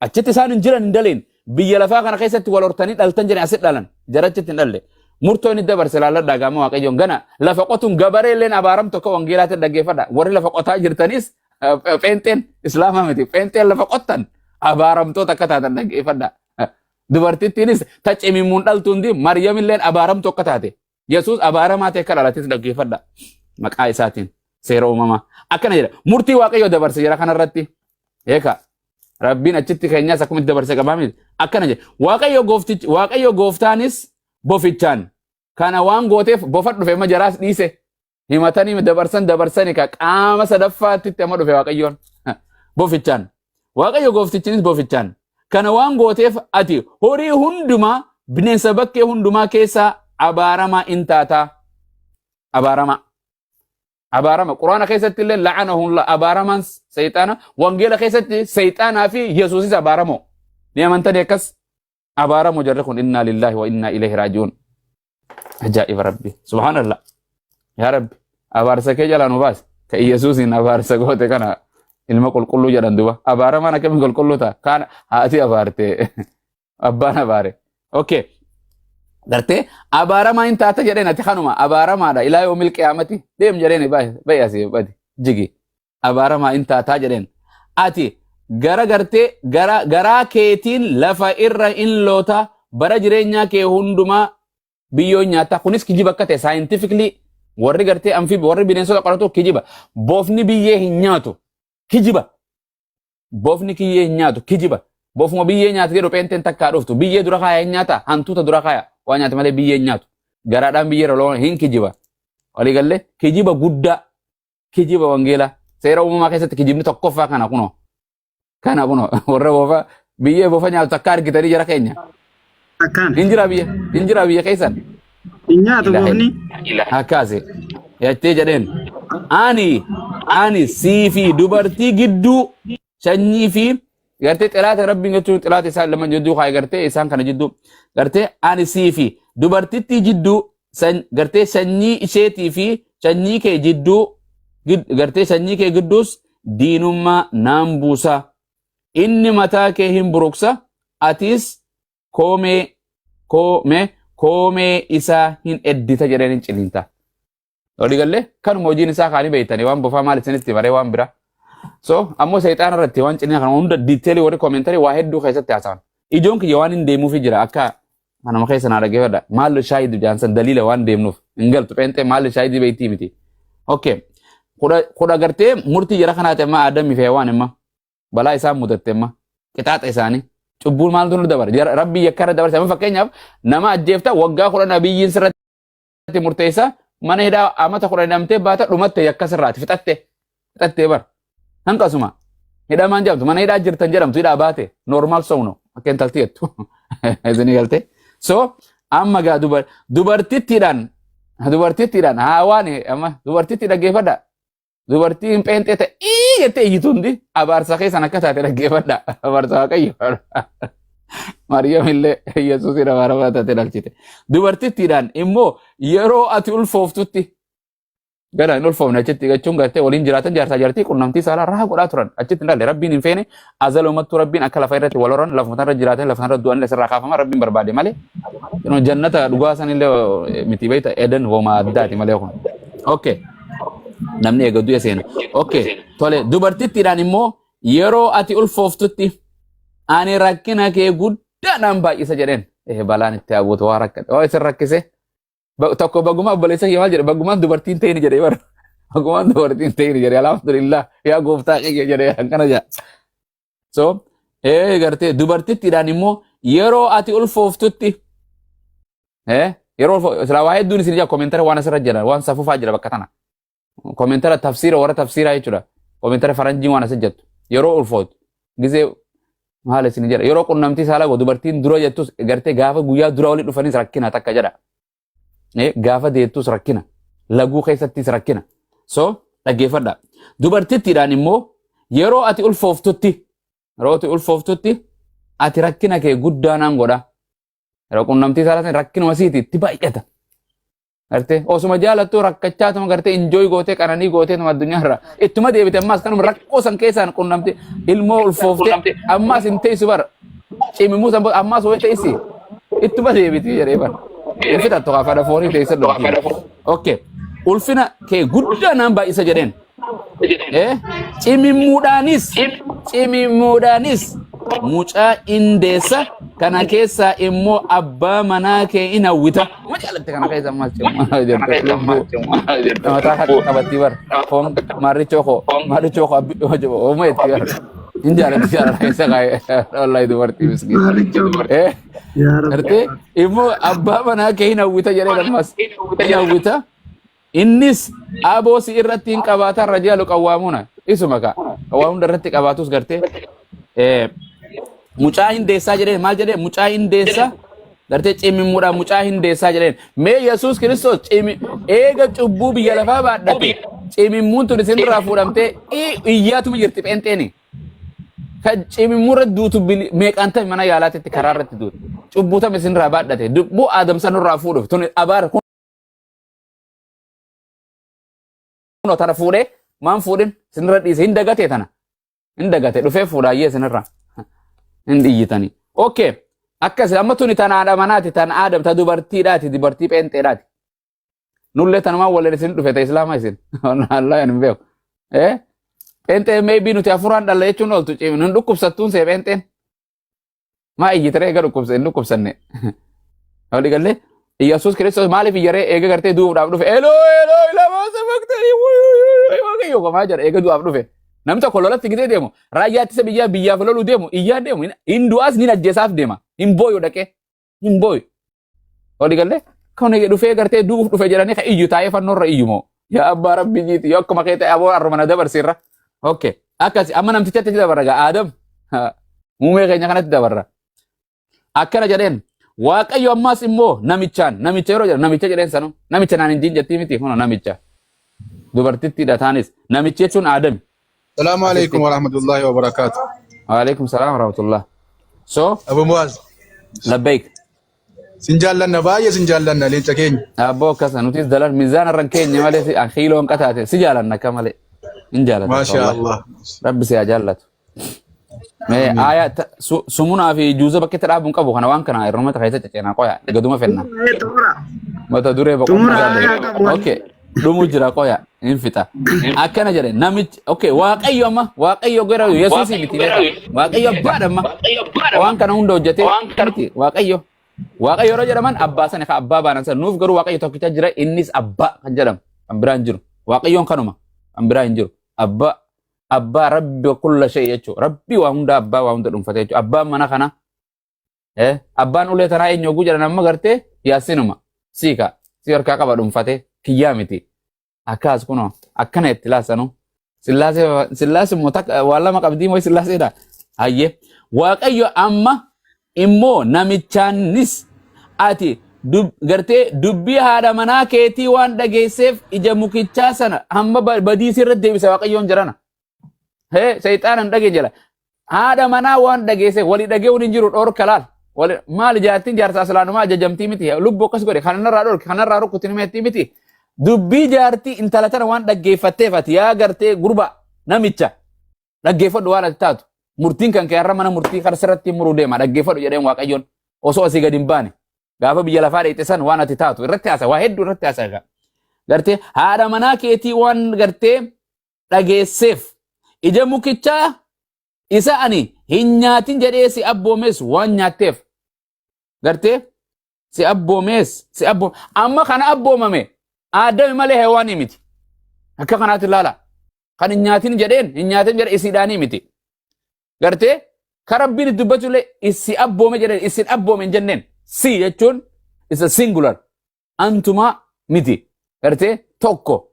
Achitti isaan hin jiran hin daleen. Biyya lafaa kana keessatti wal hortanii dhaltan jedhe asitti dhalan. Jarachitti hin dhalle. Murtoo inni dabarse laalladhaa gaama Waaqayyoon gana lafa qotuun gabaree illeen abaaramtu akka wangeelaatti dhaggeeffadha. Warri lafa qotaa jirtanis pheenxeen islaamaa miti. Pheenxeen lafa qottan abaaramtoota akka taatan dhaggeeffadha. Dubartittiinis ta cimimmuun dhaltu hundi Maryamilleen abaaramtu akka taate. Yesuus abaaramaa ta'e akka dhalates dhaggeeffadha. Maqaa isaatiin seera uumamaa. Akkana jedha. Murtii Waaqayyoo dabarse jira kanarratti. Eeka. Rabbiin achitti keenyaas akkuma itti dabarse qabaa miti. Akkana jedha. Waaqayyo gooftichi Waaqayyo gooftaanis bofichaan kana waan gooteef bofa dhufe amma jaraas dhiise. Himatanii dabarsan dabarsani ka qaama sadaffaatti itti amma dhufe Waaqayyoon. Bofichaan. Waaqayyo gooftichinis bofichaan. Kana waan gooteef ati horii hundumaa bineensa bakkee hundumaa keessaa abaaramaa in taataa. Abaaramaa. Abaarama. Quraana keessatti illee la'anahulla abaaramaan seexaana. Wangeela keessatti seexaanaa fi Yesuusis abaaramoo. Ni amantanii akkas? Abaaramoo jarri kun innaa lillaahi wa innaa ilayhi raaji'uun. Ajaa'iba Rabbi. Subhaanallah. Yaa Rabbi. Abaarsa kee jalaa nu baasi. Ka Iyyasuusiin abaarsa goote kana ilma qulqulluu jedhan duba. Abaaramaan akkamiin qulqulluu ta'a? Kaan haati abaarte. Abbaan abaare. Okay. Gartee abaaramaa hin taata jedheen ati kanuma abaaramaadha ilaa yoomil qiyaamati deem jedheen bayi asii badi jigi. Abaaramaa in taataa jedheen. Ati gara gartee gara garaa keetiin lafa irra in loota bara jireenyaa kee hundumaa biyyoon nyaata. Kunis kijiba akka ta'e scientifically warri gartee amfibi warri bineensota qoratu kijiba. Bofni biyyee hin nyaatu kijiba. Bofni kiyyee hin nyaatu kijiba. Bofuma biyyee nyaata jedhu pheenteen takkaa dhuftu. Biyyee dura kaaya hin nyaata hantuuta dura kaaya waa nyaata malee biyyee hin nyaatu. Garaadhaan biyyee irra loon hin kijiba. Waliigallee kijiba guddaa. Kijiba wangeelaa. Seera uumamaa keessatti kijibni tokkoffaa kana kunoo. Kana kunoo warra bofa biyyee bofa nyaatu takka argitanii jara keenya. Akkaan. Hin jira biyya hin jira biyya keessan. Hin nyaatu Ilaahi. bofni. Akkaasi. Jettee jedheen. Ani sii fi dubartii gidduu sanyii fi gartee xilaata rabbiin jechuun xilaata isaan lama jidduu kaa'e gartee isaan kana jidduu gartee ani sii fi dubartittii jidduu gartee sanyii isheetii fi sanyii kee jidduu gartee sanyii kee gidduus diinummaa naan buusa inni mataa kee hin buruqsa atis koomee koomee koomee isaa hin eddita jedheen hin ciniinta. Walii gallee kanuma hojiin isaa kaanii beektanii waan bofaa maal isinitti baree waan bira. So ammoo seexaana irratti waan ciniina kana hunda diiteelii warri koomentarii waa hedduu keessatti haasa'an. Ijoon kiyya waan hin deemuufi jira akka kanuma keessa naa dhaggeeffadha. Maallu shaayidu jaansan daliila waan deemnuuf hin galtu pheenxee maallu shaayidii beektii miti. Okay. Kudha gartee murtii jara kanaati amma Aadamii fi Hewaan imma balaa isaan mudatte amma qixaaxa isaanii cubbuun maaltu nu dabara rabbii yakka irra dabarse amma fakkeenyaaf nama ajjeefta waggaa 10 abiyyiin sirratti irratti murteessa mana hidhaa amata 10 hidhamtee baata dhumatte yakka sirraati fixatte fixattee bar hanqasuma hidhamaan jedhamtu mana hidhaa jirtan jedhamtu hidhaa baate normaal sowno akka intalti jettu isinii galte so amma gaa dubartittiidhaan dubartittiidhaan haawaan amma dubartittii dhaggeeffadha dubartiin pheenxee ta'e ii jettee iyyitu hundi abaarsa keessan akka taate dhaggeeffadha abaarsa waaqayyo Maariyaam illee Yesuusin abaaramaa taate dhalchite. Dubartittiidhaan immoo yeroo ati ulfooftutti gara hin ulfoofne achitti jechuun gartee waliin jiraatan jaarsaa jaartii qunnamtii saalaa rahaa godhaa turan achitti hin dhalle rabbiin hin feene azalumattuu rabbiin akka lafa irratti wal horan lafuma irra jiraatan lafa irra du'an irraa kaafama rabbiin barbaade malee jannata dhugaa sanillee miti beekta eden homaa addaati malee kun. Okay. Namni eega du'e seena. Okay. Tole dubartittiidhaan immoo yeroo ati ulfooftutti ani rakkina kee guddaadhaan baay'isa jedheen. Eh balaan itti hawwatu waa rakkate. Waa isin rakkise. Tokko baguma obboleessa kiyya maal jedhe bagumaan dubartiin ta'ini jedhee bara. Bagumaan dubartiin ta'ini jedhee alhamdulillah yaa gooftaa kiyya jedhee akkana jedha. So gartee dubartittiidhaan immoo yeroo ati ulfooftutti yeroo silaa waa hedduun isin ijaa komentara waan asirra jiran waan safufaa jira bakka tana. Komentara tafsiira warra tafsiiraa jechuudha. Komentara faranjiin waan asirra jettu. Yeroo ulfootu gisee maal isin jedha, yeroo qunnamtii saalaa godhu dubartiin dura jettus gartee gaafa guyyaa dura walitti dhufanis rakkina takka jedha. Gaafa deettus rakkina. Laguu keessattis rakkina. So dhaggeeffadha. Dubartittiidhaan immoo yeroo ati ulfooftutti ati rakkina kee guddaa naan godha. Yeroo qunnamtii saalaa sana rakkinuma siiti itti baay'ata. Gartee osuma jaalattuu rakkachaa tuma gartee enjoy gootee qananii gootee tuma addunyaarra ittuma deebite, ammaas kanuma rakkoo san keessaan qunnamte, ilmoo ulfooftee ammaas hin teessu bara, cimimuu san booda ammaas wayii teessi ittuma deebiti jedhee bara. Hin fixattu kaa fadha foonii teessa dhufti. Okay. Ulfina kee guddaa naan baay'isa jedheen. Cimimmuudhaanis mucaa indeessa, kana keessaa immoo abbaa manaa kee in hawwita. Ma jaalatte kana keessa ammas cimaa jirte. Mataa haqa qabattii bara. Foon maarrichoo koo maarrichoo koo abbi ooma itti bara. Hin jaalatti jaalala keessa kaa'e. Wallahi dubartii miskiin. Maarrichoo koo. Yaa Rabbi. Gartee immoo abbaa manaa kee hin hawwita jedhee ammas hin hawwita. Innis aboo si irratti hin qabaatan rajaalu qawwaamuuna. Isuma ka. Qawwaamuun irratti qabaatus gartee mucaa hin deessaa jedheen, maal jedhee, mucaa hin deessaa gartee cimimmuudhaan mucaa hin deessaa jedheen. Mee Yesuus Kiristoos cimi eega cubbuu biyya lafaa baadhate, cimimmuun tun isinirraa fuudhamtee iyyaatuma jirti pheenxeeni. Kan cimimmuurra duutu meeqaan ta'e mana yaalaatitti karaa irratti duutu. Cubbuu tam isinirraa baadhate dubbuu aadamsa nurraa fuudhuuf tun abaara kunoo tana fuudhee maan fuudhin isinirra dhiise, hin dagatee, tana hin dagate, dhufee fuudhaayyee isinirra hin dhiyyitanii. Okay. Akkas amma tuni tan haadha manaati, tan aadam, ta dubartiidhaati, dubartii pheenxeedhaati. Nullee tanumaan waliin isin dhufe ta islaama isin. Allah hin beeku. Eh? Pheenxee maybe nuti afuraan dhalla jechuun ooltu cimi nun dhukkubsattuun see pheenxeen. Maa iyyitare eega dhukkubsa hin dhukkubsanne. Walii gallee Iyyasuus Kiristoos maaliif iyyaree eega gartee du'uudhaaf dhufe? Eloo eloo ilamaa sabaqtanii waaqayyo qomaa jedha eega du'aaf dhufe. Namni tokko lolatti gitee deemu, raayyaa ittisa biyyaa biyyaaf loluu deemu, iyyaa deemu, hin du'aas ni ajjeesaaf deema, hin booyu, dhaqee hin booyu. Walii gallee kan dhufee gartee du'uuf dhufe jedhanii kan iyyu taa'ee fannoorra iyyu moo yaa abbaa rabbi jiiti yoo akkuma kee ta'e aboo harruma na dabarsiirra. Okay, akkasi amma namtichatti dabarra gaa Aadam muumee keenya kanatti dabarra. Akkana jedheen Waaqayyo ammaas immoo namichaan, namicha yeroo jedhan namicha jedheen sanu namicha naan hin jiin jettii miti, kun namicha dubartittiidha taanis namichi jechuun Aadami. Salaamu alaikum wa rahmatullahi wa barakatuh. Waalaikum salaam wa rahmatullah. So Abu Muaz, labbaik. Sin jaallanna, baay'ee sin jaallanna, leenca keenya. Abboo akkasa nutis dalan mizaana irra hin keenye malee si kiiloo hin qataate si jaalanna akka malee. Hin jaalata. Maasha Allah. Rabbi si haa jaallatu. Mee aayaa sumunaa fi juuza bakkeetti dhaabuun qabu kana waan kana irrumata keessa ceceenaa qoya gaduma fenna. Xumura. Mata duree Xumura boqonnaa aayaa qabu. Okay. Dhumu jira qoya hin fixa. Akkana jedhe namichi, okay, Waaqayyo amma Waaqayyo gara Yesuus miti beeka. Waaqayyo abbaadha amma. Waan kana hunda hojjetee miti Waaqayyo. Waaqayyo yeroo jedhaman abbaa sana kan abbaa baanan sana, nuuf garuu Waaqayyo tokkicha jira, innis abbaa kan jedhamu kan biraa hin jiru. Waaqayyoon kanuma kan biraa hin jiru. Abbaa abbaa rabbi kulla shay jechuudha. Rabbi waa hunda, abbaa waa hunda dhuunfatee jechuudha. Abbaan mana kana abbaan ulee tanaa eenyu oguu jedhan amma gartee yaasinuma siika si harkaa qaba dhuunfatee kiyyaa miti. Akkas kunoo akkana itti laasanu. Sillaasee sillaasee immoo takka waan lama qabdii moo sillaaseedha. Hayyee Waaqayyo amma immoo namichaanis ati gartee dubbii haadha manaa keetii waan dhageesseef ija mukichaa sana hamma badii sirra deebisa Waaqayyoon jedhana. Hee seexaana hin dhageenye jedha. Haadha manaa waan dhageesseef walii dhageewun hin jiru dhorka laal. Maali jaartiin jaarsa aslaanumaa ajajamtii miti. Lubbuu akkas godhe kanarraa dhorki kanarraa rukkuti himeettii miti. Dubbii jaartii intala tana waan dhaggeeffatteef ati yaa gartee gurba namicha dhaggeeffadhu waan ati taatu. Murtiin kan kee har'a mana murtii kan sirratti muruu deema, dhaggeeffadhu jedheen Waaqayyoon osoo asii gadi hin baane. Gaafa biyya lafaa dheeyxe san waan ati taatu irratti haasa, waa hedduu irratti haasa egaa. Gartee haadha manaa keetii waan gartee dhageesseef ija mukichaa isa ani hin nyaatin jedhee si abboomes waan nyaatteef gartee si abboomees si abboom amma kana abboomame Aadami malee Hewaanii miti. Akka kanaatti ilaala. Kan hin nyaatin jedheen hin nyaatin jedhe isiidhaanii miti. Gartee kan Rabbiin itti dubbachuu illee isi abboome jedheen isin abboome hin jenneen, si jechuun isa singular antumaa miti. Gartee tokko.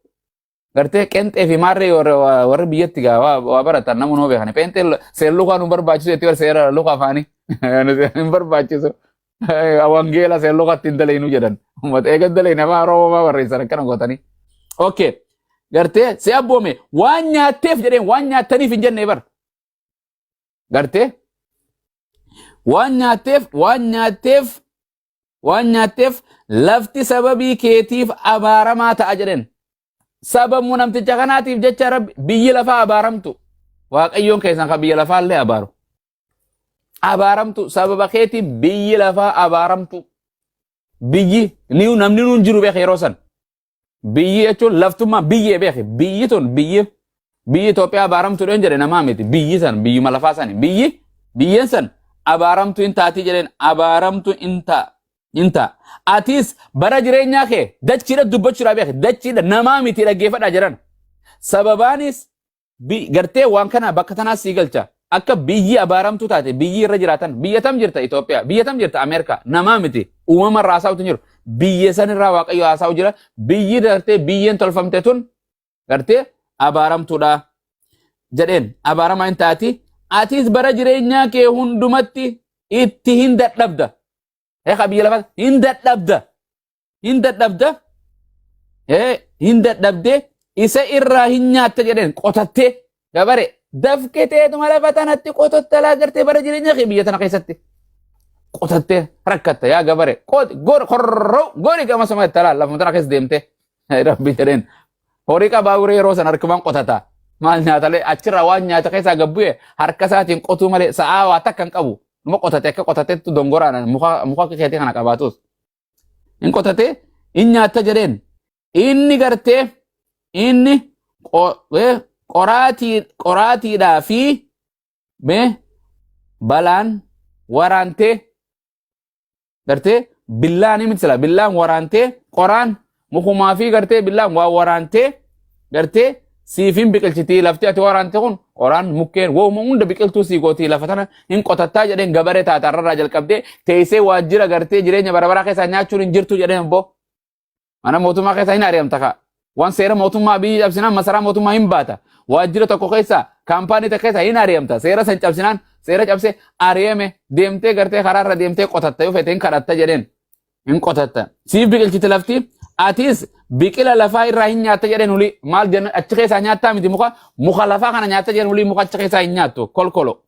Gartee qenxee fi maarree warra biyyatti gaa waa baratan namu noo beekan. Qenxee seera lukaa nu barbaachisu jettee warra seera lukaa afaanii hin barbaachisu. Wangeela seera lukaatti hin dalaynu jedhan. Uummata eega dalayne afaan Oromoo barreessan akkana gootanii. Okay. Gartee si abboome waan nyaatteef jedheen waan nyaattaniif hin jenne bar. Gartee waan nyaatteef waan nyaatteef waan nyaatteef lafti sababii keetiif abaaramaa ta'a jedheen. Sababuu namticha kanaatiif jecha Rabbi biyyi lafaa abaaramtu. Waaqayyoon keessan kan biyya lafaa illee abaaru. Abaaramtu sababa keetiif biyyi lafaa abaaramtu. Biyyi ni namni nuun jiru beeka yeroo san. Biyyi jechuun laftummaa biyyee beeki. Biyyi tun biyyi biyyi Itoophiyaa abaaramtu dheen jedhe namaa miti. Biyyi san biyyuma lafaa sani. Biyyi biyyeen san abaaramtu hin taatii jedheen abaaramtu hin ta'a. Hin ta'a. Atis bara jireenyaa kee dachiidha dubbachuudhaa beeki. Dachiidha namaa miti dhaggeeffadhaa jedhan. Sababaanis gartee waan kana bakka tanaas sii galcha. Akka biyyi abaaramtuu taate biyyi irra jiraatan biyya tam jirta Itoophiyaa biyya tam jirta Ameerikaa namaa miti uumama irraa haasa'utu hin jiru. Biyya san irraa Waaqayyo haasa'u jira. Biyyi gartee biyyeen tolfamte tun gartee abaaramtuudha jedheen abaaramaa hin taati. Atis bara jireenyaa kee hundumatti itti hin dadhabda. Eegaa biyya lafaa hin dadhabda. Hin dadhabda. Hin dadhabdee isa irraa hin nyaatta jedheen qotattee gabare dafqiteetuma lafa tanatti qototta laa gartee bara jireenya kee biyya tana keessatti qotattee rakkatta yaa gabare qoti gor korroo gori gama sama itti laa lafuma tana keessa deemtee rabbi jedheen horii qabaa guree yeroo san harkumaan qotata maal nyaatalee achirraa waan nyaata keessaa gabbu'e harka isaatiin qotuu malee sa'aa waa takka hin qabu numa qotate akka qotatetti dongoraan muka muka akka keetii kana qabaatus hin qotatee hin nyaatta jedheen inni gartee inni qoraatii qoraatiidhaa fi mee balaan waraantee gartee billaan miti sila billaan waraantee qoraan mukumaa fi gartee billaan waa waraantee gartee siif hin biqilchitii lafti ati waraante kun qoraan mukkeen wooma hunda biqiltuu sii gootii lafa tana hin qotattaa jedheen gabaree taata irraa jalqabdee teessee waajjira gartee jireenya bara baraa keessaa nyaachuun hin jirtu jedheen obbo. Mana mootummaa keessaa hin ari'amta kaa. Waan seera mootummaa biyyi cabsinaan masaraa mootummaa hin baata. Waajjira tokko keessaa kaampaanii tokko keessaa hin ari'amta. Seera san cabsinaan seera cabsee ari'ame deemtee gartee karaarra deemtee qotatta yoo feete hin kadhatta jedheen. Hin qotatta. Siif biqilchiti lafti atis biqila lafaa irraa hin nyaatta jedheen hulii maal jenna achi keessaa nyaattaa miti muka muka lafaa kana nyaatta jedheen hulii muka achi keessaa hin nyaattu kolkolo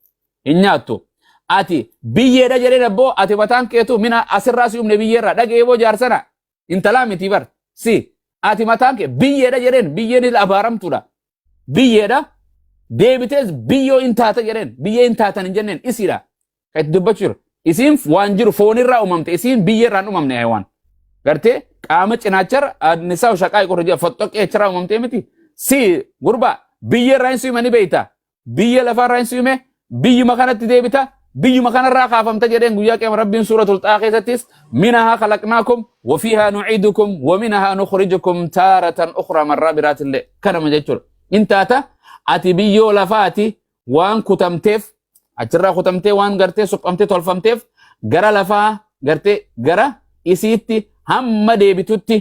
hin nyaattu. Ati biyyeedha jedheen abboo ati mataan keetu mina asirraa si humne biyyeerraa dhagee boo jaarsana intalaa miti bar si ati mataan kee biyyeedha jedheen biyyeen abaaramtuudha biyyeedha deebitees biyyoo hin taata jedheen biyyee hin taatan hin jenneen isiidha kan itti dubbachuu jiru. Isiin waan jiru foonirraa uumamte isiin biyyeerraa hin uumamne haywaan. Gartee qaama cinaacharra nisaa shaqaa qorra jira fottoqqee achirraa uumamtee miti. Si gurbaa biyyeerraa hin si'umani beeyta. Biyya lafarraa hin si'ume biyyuma kanatti deebita biyyuma kanarraa kaafamta jedheen guyyaa qiyama rabbiin suuratul xaa keessattis minahaa khalaqnaakum wa fiihaa nuciidukum wa minahaa nukhrijukum taaratan ukhraa marraa biraatillee kanama jechuudha. In taata ati biyyoo lafaati waan kutamteef achirraa kutamtee waan gartee suphamtee tolfamteef gara lafaa gartee gara isiitti hamma deebitutti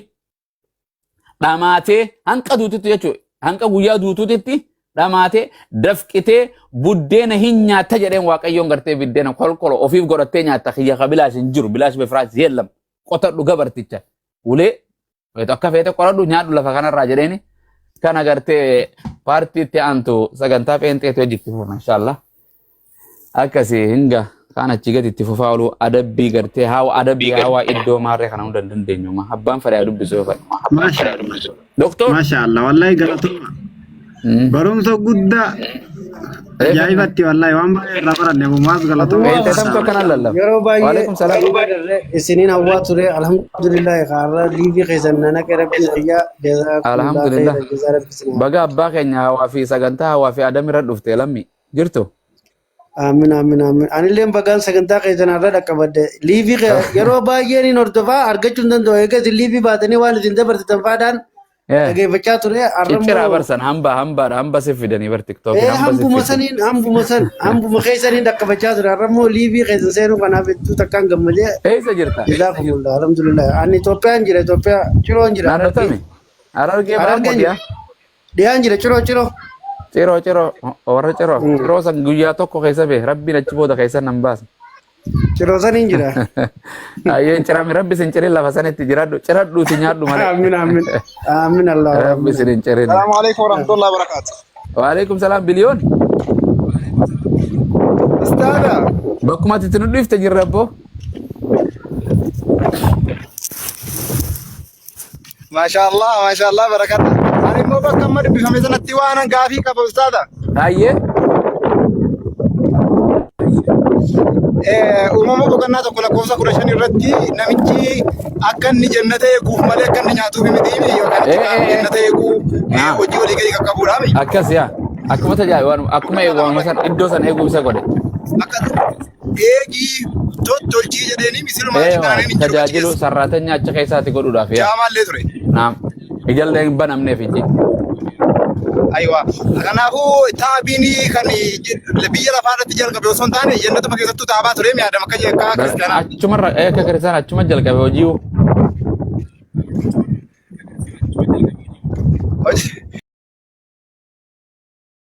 dhamaatee hanqa duututti jechuudha. Hanqa guyyaa duutuutitti dhamaatee dafqitee buddeena hin nyaatta jedheen waaqayyoon gartee biddeena kolkolo ofiif godhattee nyaatta kiyya ka bilaash hin jiru bilaash bifraash yeellam qotadhu gabarticha ulee feetu akka feete qoradhu nyaadhu lafa kanarraa jedheeni kana gartee paartii itti aantu sagantaa pheenxeetu hojiitti fufna inshaallah. Akkasii hinga kaan achi gadi itti fufaa oolu adabbii gartee haawa adabbii haawaa iddoo maarree kana hunda hin dandeenyu ma abbaan fedhe haa dubbisu yoo fedhe. Maasha Doktor. Maasha Allah wallahi galatooma. Barumsa guddaa ajaa'ibatti wallahi waan baay'ee irraa baranne mumaas galatooma. Feete tamtu akkanaan lallaba. Yeroo baay'ee Waalaikum salaam. isiniin hawwaa ture alhamdulillah kaarra liivii keessan nana qe rabbiin fayyaa jazaakumullah Alhamdulillah. khairan jazaa rabbi isin haa. Baga abbaa keenya hawaa fi sagantaa hawaa fi adam irra dhufte lammi jirtu. Aamin aamin aamin. Anilleen bagaan sagantaa keessan har'a dhaqqabadde. Liivii yeroo baay'ee niin hordofaa argachuu hin danda'u. Egaa isin liivii baatanii waan isin dabarsitan faadhaan dhageeffachaa ture. Har'a Cicciraa immoo barsan hamba hambaadha hamba si fidanii bar tiktookiin hamba si hambuma fiddi. saniin hambuma san hambuma keessaniin dhaqqabachaa ture. Har'a immoo liivii keessan seenuu kanaaf hedduu takkaan gammadee. Eessa jirta? Jazaakumullah alhamdulillah. Ani Itoophiyaan jira Itoophiyaa Ciroon jira Naannoo Harargee. tami? Harargee bahaa Harargeen moo jira. dhiyaa? Dhiyaan jira ciroo ciroo. Ciroo ciroo warra ciroo ciroo san guyyaa tokko keessa bee rabbiin achi booda keessa nan baasa. Ciroo saniin jira. Ayyeen cirami rabbi sin cirin lafa sanitti jiradhu ciradhuuti nyaadhu malee. Aamin aamin. Aamin Allah. Rabbi sin hin cirin. Salaamu alaikum warahmatullahi wabarakatuh. Waalaikum salaam biliyoon. Ustaada. Bakkuma ati itti nu dhiifte jirra abboo. Maashaallah maashaallah barakata. Ani immoo bakka amma dubbifame sanatti waan gaafii qaba ustaada. Ayyee. Uumama boqonnaa 1 lakkoofsa 15 irratti namichi akka inni jannata eeguuf malee akka inni nyaatuuf miti yookaan jannata eeguu hojii olii gadi qaqqabuudhaaf. Akkas yaa. Akkuma tajaajilu waan akkuma eeguuma san iddoo san eeguu isa godhe. Akka eegii tottolchii jedheeni misiluma achi taaneen hin jiru achi Tajaajilu keessa. sarraatanyaa achi keessaatti godhuudhaaf yaa. Jaamaallee ture. Naam. Ijallee hin banamneef ijji. Aywa. Kanaafuu taabiin kan biyya lafaa irratti jalqabe osoo hin taane jannatuma keessattuu taabaa ture mi'aadama akka akka kiristaanaa. Achumarra akka kiristaanaa achuma jalqabe hojii.